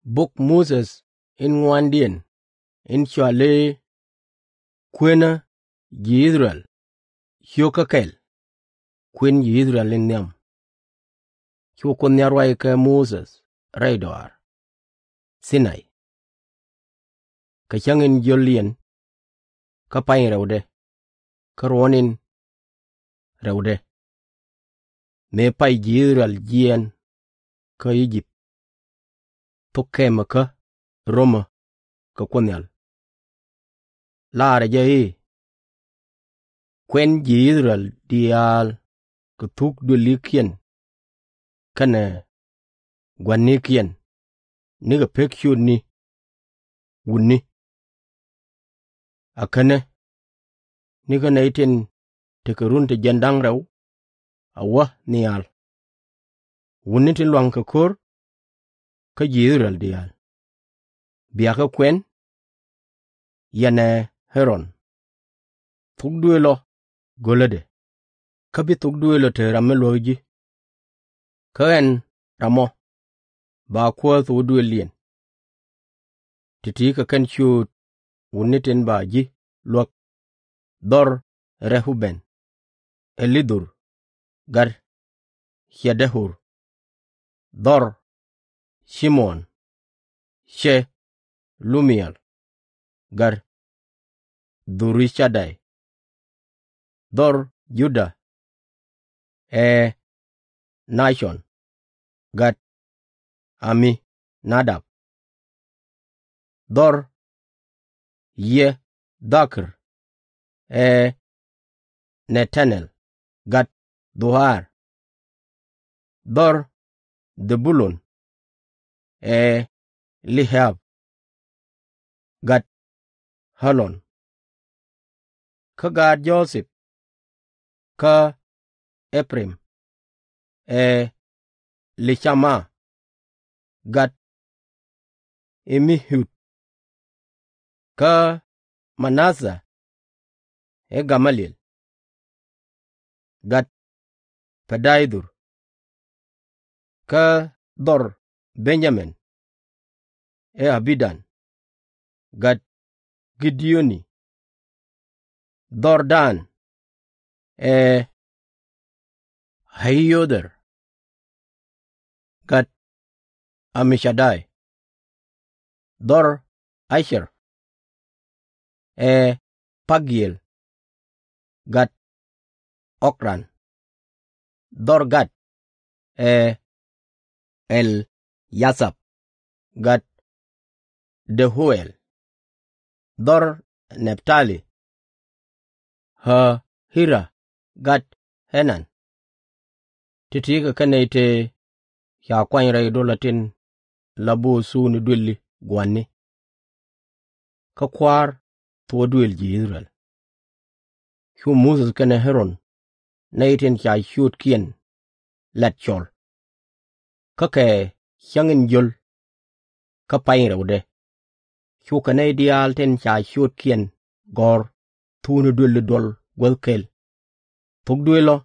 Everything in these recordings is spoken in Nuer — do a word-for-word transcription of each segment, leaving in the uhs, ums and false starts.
Bok Muthɛ in ŋuandiɛn in cɔal i̱ Kuenä ji̱ I-thɛ-rɛl. Cio̱kä kɛl. Kuën ji̱ I-thɛ-rɛl in nhiam. Cu Kuoth Nhial ruac kɛ Muthɛ rɛy dɔaar Thi-nay, kɛ cäŋ in jiöliɛn kä pay in rɛwdɛ kä ruɔ̱n in rɛwdɛ, mëë pay ji̱ I-thɛ-rɛl jiɛɛn kä I-jëp, thok kɛmɛkä romä kɛ Kuoth Nhial. Laarɛ jɛ i̱, Kuɛn ji̱ I-thɛ-rɛl diaal kɛ thuk duëlikiɛn kɛnɛ gua̱nikiɛn nikɛ pek ciötni wutni. Ɛ känɛ ni kä nɛy tin tekɛ run ti jiɛn da̱ŋ rɛw a wä nhial, wutni tin lua̱ŋkɛ ko̱r kä ji̱ I-thɛ-rɛl diaal. Bia kɛ kuɛn, yɛnɛ Ä-ron, thok duëël ɔ go̱lädɛ, kä bi thok duëël ɔ te ram mi luäk ji̱. Kä ɛn, ram ɔ, ba kuäär thok duëëliɛn ti̱ti̱ kɛ kɛn ciööt wutni tin ba ji̱ luäk: Dhɔr Rɛ-u-ben, Ɛli-dhur gat Cɛ-de-ur; dhɔr Cim-on, Cɛ-lu-mi-ɛl gat Dhu-ri-ca-day; dhɔr Juda, ɛ Na-con gat Ɛ-mi-na-dab; dhɔr Yi-tha-kar, ɛ Nɛ-tan-el gat Dhu-ar; dhɔr Dhɛ-bu-lun, ɛ Ɛli-ab gat Ɣɛ-lon; kä gaat Jo-thɛp kä Ɛ-pa-rim, ɛ Ɛli-cama gat Ɛ-mi-ud; kä Ma-na-thɛ, ɛ Gam-li-el gat Pɛ-da-th-ur; kä dhɔr Ben-ya-min, ɛ Ä-bi-dan gat Gid-ɔ-ni; dhɔr Dan, ɛ Ä-ci-ɔ-ther gat Ä-mi-ca-day; dhɔr Ä-cɛr, ɛ Pa-gi-el gat Ɔk-ran; dhɔr Gad, ɛ Ɛl-ya-thap gat Dɛ-u-el; dhɔr Nap-ta-li, Ä-ɣir-a gat Ɛ-nan. Ti̱ti̱ kɛ kɛn nɛy tëë ca kuany rɛy dolä tin la bo̱o̱th thukni duëli gua̱ni kä kua̱r thok duëël ji̱ I-thɛ-rɛl. Cu Muthɛ kɛnɛ Ä-ron, nɛy tin ca ciötkiɛn lat cɔl, kä kɛ cäŋ in jiöl kä pay in rɛwdɛ, cukɛ nɛy diaal tin ca ciötkiɛn gɔ̱r thukni duëli duɔl guäth kɛl, thok duëël ɔ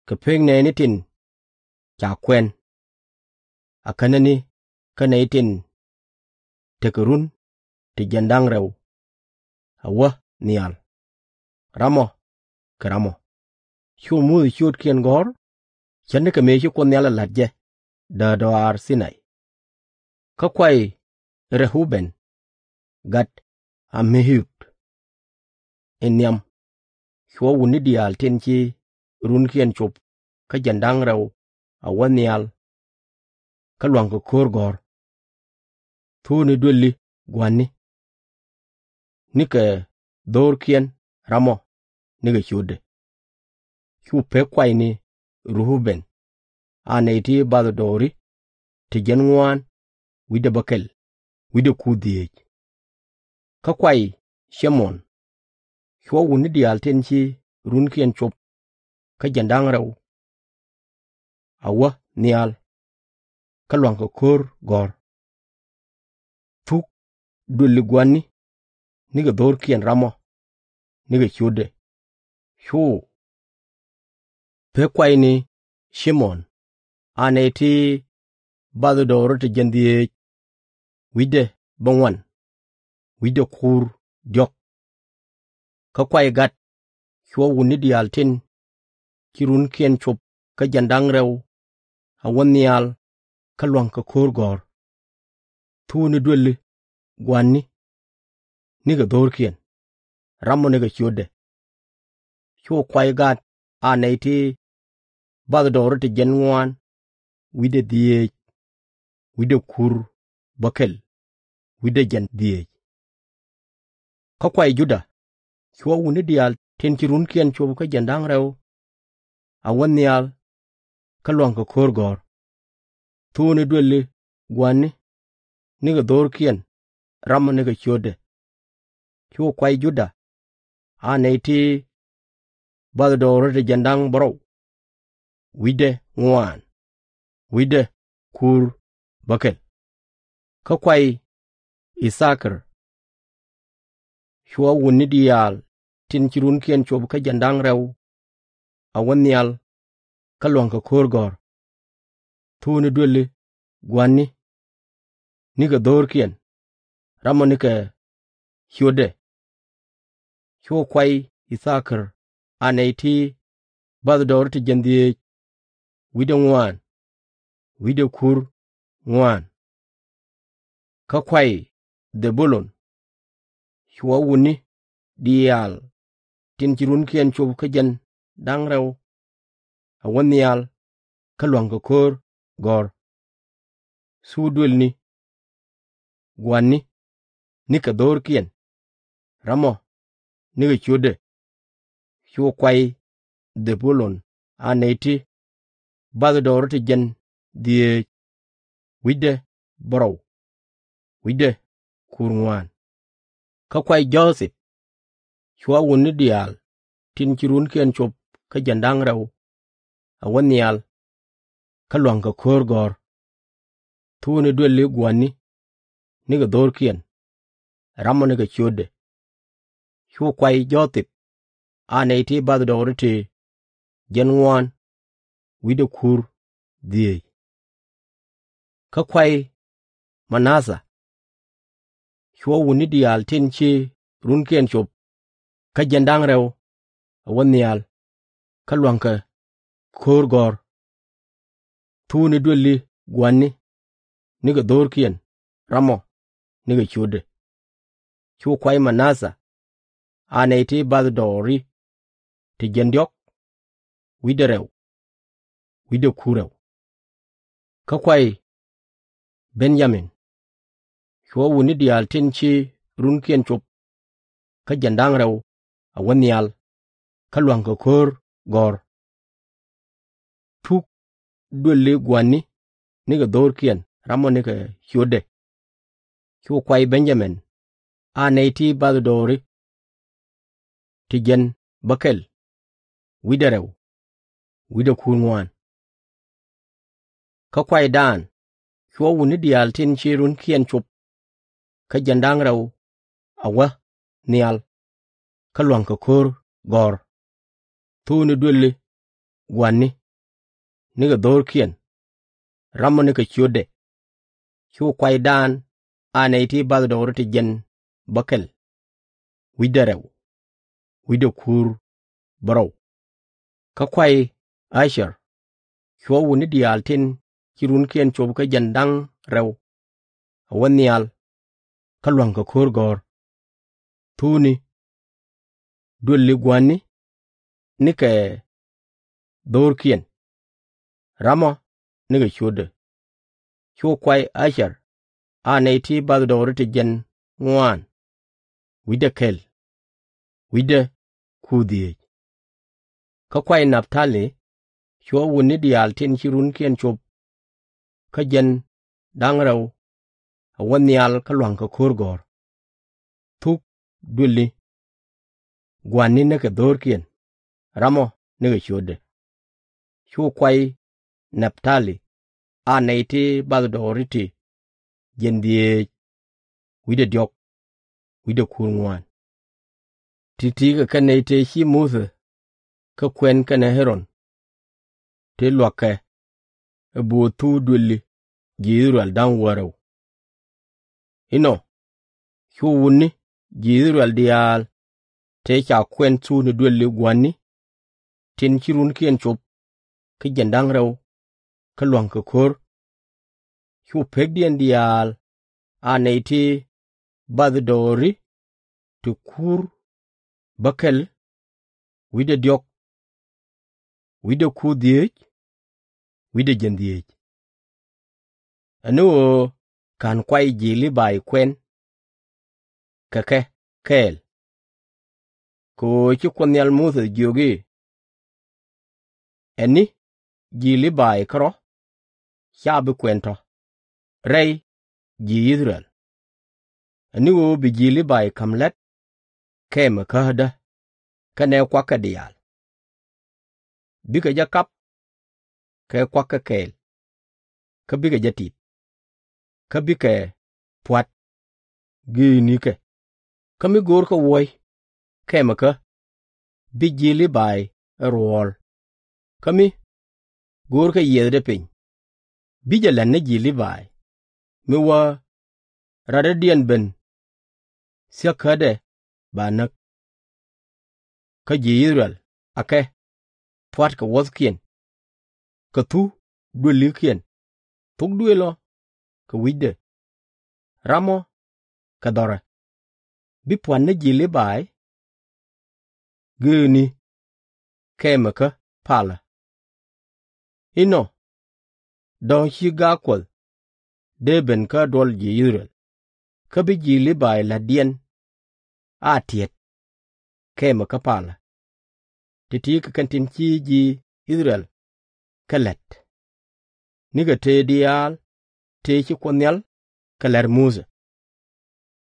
kɛ pek nɛɛni tin ca kuɛn. A känɛ ni kä nɛy tin tekɛ run ti jiɛn da̱ŋ rɛw a wä nhial, ram ɔ kɛ ram ɔ. Cu Muthɛ ciötkiɛn gɔ̱r ce̱tnikɛ mëë ci Kuoth Nhial ɛ la̱t jɛ däärdɔaar Thi-nay. Kä kuay Rɛ-u-ben gat Ä-mi-ud in nhiam, cuɛ wutni diaal tin ci runkiɛn cop kä jiɛn da̱ŋ rɛw a wä nhial kä lua̱ŋkɛ ko̱r gɔ̱r, thukni duëli gua̱ni nikɛ dho̱rkiɛn ram ɔ nikɛ ciötdɛ. Cu pek kuayni Rɛ-u-ben, a nɛy ti bathdɔɔri ti jiɛn ŋuaan wi̱cdɛ bäkɛl wi̱cdɛ kur dhieec. Kä kuay Cim-on, cuɛ wutni diaal tin ci runkiɛn cop kä jiɛn da̱ŋ rɛw a wä nhial kä lua̱ŋkɛ ko̱r gɔ̱r, thuk duëli gua̱ni nikɛ dho̱rkiɛn ram ɔ nikɛ ciötdɛ. Cu pek kuayni Cim-on, a nɛy ti bathdɔɔri ti jiɛn dhieec wi̱cdɛ bäŋuan, wi̱cdɛ kur diɔ̱k. Kä kuay Gat, cuɔ wutni diaal tin ci runkiɛn cop kä jiɛn da̱ŋ rɛw a wä nhial kä lua̱ŋkɛ ko̱r gɔ̱r, thukni duëli gua̱ni nikɛ dho̱rkiɛn, ramɔ nikɛ ciötdɛ. Cu kuay Gat a nɛy ti bathdɔɔri ti jiɛn ŋuaan, wi̱cdɛ dhieec, wi̱cdɛ kur bäkɛl, wi̱cdɛ jiɛn dhieec. Kä kuay Juda, cuɔ wutni diaal tin ci runkiɛn cop kä jiɛn da̱ŋ rɛw a wä nhial kä lua̱ŋkɛ ko̱r gɔ̱r, thukni duëli gua̱ni nikɛ dho̱rkiɛn, ramɔ nikɛ ciötdɛ. Cu kuay Juda a nɛy ti bathdɔɔri ti jiɛn da̱ŋ bärɔw, wi̱cdɛ ŋuaan, wi̱cdɛ kur bäkɛl. Kä kuay I-tha-kar, cuɔ wutni diaal tin ci runkiɛn cop kä jiɛn da̱ŋ rɛw a wä nhial kä lua̱ŋkɛ ko̱r gɔ̱r, thukni duëli gua̱ni nikɛ dho̱rkiɛn, ramɔ nikɛ ciötdɛ. Cu kuay I-tha-kar a nɛy ti bathdɔɔri ti jiɛn dhieec, wi̱cdɛ ŋuaan, wi̱cdɛ kur ŋuaan. Kä kuay Dhɛ-bu-lun, cuɔ wutni diaal tin ci runkiɛn cop kä jiɛn da̱ŋ rɛw a wä nhial kä lua̱ŋkɛ ko̱r gɔ̱r, thukni duëli gua̱ni nikɛ dho̱rkiɛn, ramɔ nikɛ ciötdɛ. Cu kuay Dhɛ-bu-lun a nɛy ti bathdɔɔri ti jiɛn dhieec, wi̱cdɛ bärɔw, wi̱cdɛ kur ŋuaan. Kä kuay Jo-thɛp, cuɔ wutni diaal tin ci runkiɛn cop kä jiɛn da̱ŋ rɛw a wä nhial kä lua̱ŋkɛ ko̱r gɔ̱r, thukni duëli gua̱ni nikɛ dho̱rkiɛn, ramɔ nikɛ ciötdɛ. Cu kuay Jo-thɛp a nɛy ti bathdɔɔri ti jiɛn ŋuaan, wi̱cdɛ kur dhieec. Kä kuay Ma-na-thɛ, cuɔ wutni diaal tin ci runkiɛn cop kä jiɛn da̱ŋ rɛw a wä nhial kä lua̱ŋkɛ ko̱r gɔ̱r, thukni duëli gua̱ni nikɛ dho̱rkiɛn, ramɔ nikɛ ciötdɛ. Cu kuay Ma-na-thɛ a nɛy ti bathdɔɔri ti jiɛn diɔ̱k, wi̱cdɛ rɛw, wi̱cdɛ kur rɛw. Kä kuay Ben-ya-min, cuɔ wutni diaal tin ci runkiɛn cop kä jiɛn da̱ŋ rɛw a wä nhial kä lua̱ŋkɛ ko̱r gɔ̱r, thukni duëli gua̱ni nikɛ dho̱rkiɛn, ramɔ nikɛ ciötdɛ. Cu kuay Ben-ya-min a nɛy ti bathdɔɔri ti jiɛn bäkɛl, wi̱cdɛ rɛw, wi̱cdɛ kur ŋuaan. Kä kuay Dan, cuɔ wutni diaal tin ci runkiɛn cop kä jiɛn da̱ŋ rɛw a wä nhial kä lua̱ŋkɛ ko̱r gɔ̱r, thukni duëli gua̱ni nikɛ dho̱rkiɛn, ramɔ nikɛ ciötdɛ. Cu kuay Dan a nɛy ti bathdɔɔri ti jiɛn bäkɛl, wi̱cdɛ rɛw, wi̱cdɛ kur bärɔw. Kä kuay A-cɛr, cuɔ wutni diaal tin ci runkiɛn cop kä jiɛn da̱ŋ rɛw a wä nhial kä lua̱ŋkɛ ko̱r gɔ̱r, thukni duëli gua̱ni nikɛ dho̱rkiɛn, ramɔ nikɛ ciötdɛ. Cu kuay A-cɛr a nɛy ti bathdɔɔri ti jiɛn ŋuaan, wi̱cdɛ kɛl, wi̱cdɛ kur dhieec. Kä kuay Nap-ta-li, cuɔ wutni diaal tin ci runkiɛn cop kä jiɛn da̱ŋ rɛw a wä nhial kä lua̱ŋkɛ ko̱r gɔ̱r, thukni duëli gua̱ni nikɛ dho̱rkiɛn, ramɔ nikɛ ciötdɛ. Cu kuay Nap-ta-li a nɛy ti bathdɔɔri ti jiɛn dhieec, wi̱cdɛ diɔ̱k, wi̱cdɛ kur ŋuaan. Ti̱ti̱ kɛ kɛn nɛy tëë ci Muthɛ kä kuɛn kɛnɛ Ä-ron tëë lua̱kɛ ɛ bo̱o̱th thukni duëli ji̱ I-thɛ-rɛl da̱ŋ wäl rɛw. Inɔ cu wutni ji̱ I-thɛ-rɛl diaal tëë ca kuɛn thukni duëli gua̱ni tin ci runkiɛn cop kä jiɛn da̱ŋ rɛw kä lua̱ŋkɛ ko̱r. Cu pekdiɛn diaal a nɛy ti bathdɔɔri ti kuur bäkɛl wi̱cdɛ diɔ̱k, wi̱cdɛ kur dhieec, wi̱cdɛ jiɛn dhieec. Ɛ ni ɣöö /ka̱n kuay ji̱ Lii-bay kuɛn kɛ kɛ kɛɛl. Kɛ ɣöö ci Kuoth Nhial Muthɛ jiök i̱, Ɛ ni ji̱ Lii-bay kärɔ̱ /ca bi kuɛn tɔ̱ rɛy ji̱ I-thɛ-rɛl. Ɛ ni ɣöö bi ji̱ Lii-bay ka̱m la̱t kɛmɛkädä kɛnɛ kuakɛ diaal. Bikɛ jɛ kap kɛ kuakɛ kɛɛl, kä bikɛ jɛ tit, kä bikɛ pua̱t geenikɛ. Kä mi görkɛ wuɔ̱c kɛmɛkä bi ji̱ Lii-bay ɛ ruɔ̱ɔ̱l, kä mi görkɛ yiɛthdɛ piny bi jɛ la̱t ni ji̱ Lii-bay, mi wä radɔ̱diɛn ben thiäkädɛ ba näk. Kä ji̱ I-thɛ-rɛl akɛ pua̱tkɛ wuɔ̱thkiɛn kɛ thuk duëlikiɛn, thok duël ɔ kɛ wi̱cdɛ, ram ɔ kɛ dhɔrɛ, bi pua̱t ni ji̱ Lii-bay geeni kɛmɛkä palä. Inɔ dɔ̱ŋ /ci gak Kuɔth dee ben kä duɔl ji̱ I-thɛ-rɛl, kä bi ji̱ Lii-bay la̱tdiɛn a tiɛt kɛmɛkä palä, ti̱ti̱ kɛ kɛn tin ci ji̱ I-thɛ-rɛl kɛ la̱t, nikɛ tëë diaal tëë ci Kuoth Nhial kɛ la̱t Muthɛ.